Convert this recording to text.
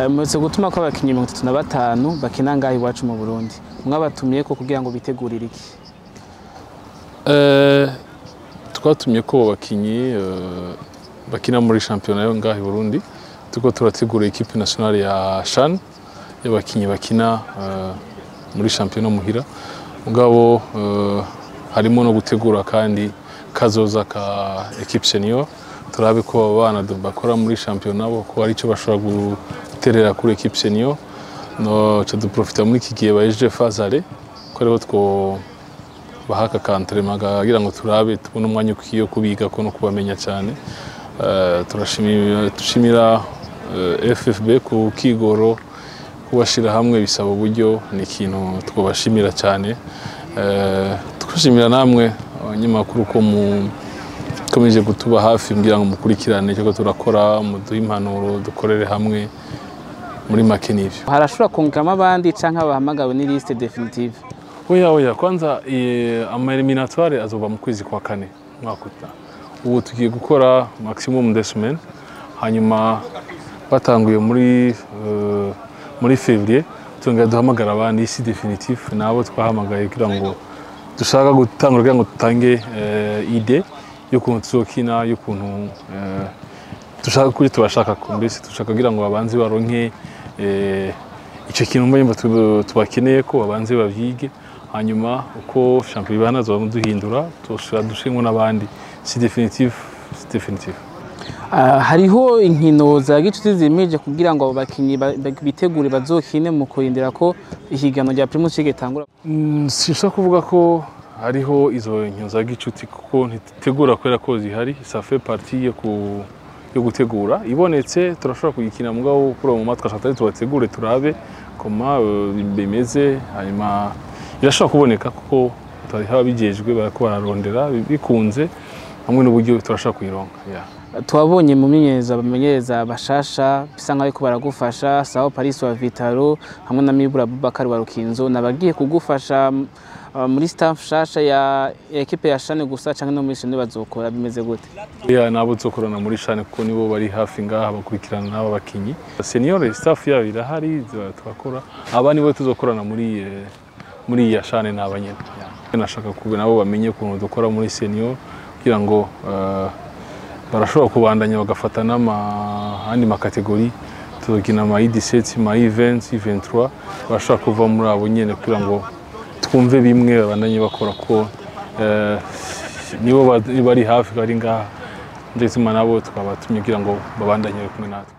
Muretse gutuma ko abakinyi 35 bakina ngaha iwacu mu Burundi, mwabatumye ko kugira ngo bitegurire iki? Twatumye ko abakinyi bakina muri shampiyona yo ngaha i Burundi. Turiko turategura équipe nationale ya CHAN y'abakinyi bakina muri shampiyona muhira, mugabo harimo no gutegura kandi kazoza ka équipe senior. Turabe ko abo bana bakora muri shampiyona bo ko hari icyo bashobora guterera kuri équipe senior. No ca duprofita muri iki gihe bahejeje phase aller ko ariho two bahaka ka entraînement kugira ngo turabe tubone umwanya ukwiye wo kubiga ko no kubamenya cyane. Turashimira FFB ku kigoro kubashira hamwe, bisaba uburyo, ni ikintu twabashimira cyane. Twashimira namwe abanyamakuru ko mukomeje kutuba hafi kugira ngo mukurikirane icyo turakora, muduhe impanuro, dukorere hamwe. Muri make nivyo. Harashobora kungamo abandi canke abahamagawe ni liste définitive? Oya, kwanza ama éliminatoires azoba mu kwezi kwa kane mwaka utaha. Ubu tugiye gukora maximum 2 semaines, hanyuma batanguye muri février tongera duhamagara abandi. Si définitif, nabo twahamagaye kugira ngo dushaka gutangura, kugira ngo dutange idée y'ukuntu tuzokina, y'ukuntu dushaka kuri tubashaka ko mbese dushaka kugira ngo babanze baronke icyo kintu mba tubakeneye, ko babanze bavyige. Hanyuma uko shampiyona ibana zoba duhindura, tushobora dushimwo n'abandi. Si définitif, si définitif. Hariho inkino za gicuti zimije kugira ngo abo bakinyi bitegure bazokine mu kurindira ko ihiganwa rya Primus League itangura? Sinshobora kuvuga ko hariho izo nkino za gicuti kuko ntitutegura kubera ko zihari. Ça fait partie yo gutegura. Ibonetse turashobora kuyikina, mugabo kuri uwo moment twashaka atari tubategure, turabe koma bimeze. Hanyuma irashobora kuboneka kuko hariho ababijejwe barako bararondera, bikunze hamwe n'uburyo turashobora kuyironka, yeah. Twabonye mu myimenyerezo abamenyereza bashasha bisa nkaho bariko baragufasha, Sao Paris wa Vitalo hamwe na Mibura Abubakar wa Rukinzo. Nabagiye kugufasha muri staff shasha ya équipe ya CHAN gusa canke no muri CHAN bazokora, bimeze gute? Ya, nabo tuzokorana muri CHAN kuko nibo bari hafi ngaha, bakurikirana n'aba bakinyi senior. Staff yabo irahari, turakora. Aba nibo tuzokorana muri ya CHAN n'aba nyene. Yeah. Nashaka kuba nabo bamenye ukuntu dukora muri senior kugira ngo barashobora kubandanya bagafata n'ama andi ma catégories. Tuzokina ama U17, ama U20, U23, barashobora kuva muri abo nyene kugira ngo twumve bimwe babandanye bakora ko nibo bari hafi, bari ngaha, ndetse nabo twabatumye kugira ngo babandanye bari kumwe natwe.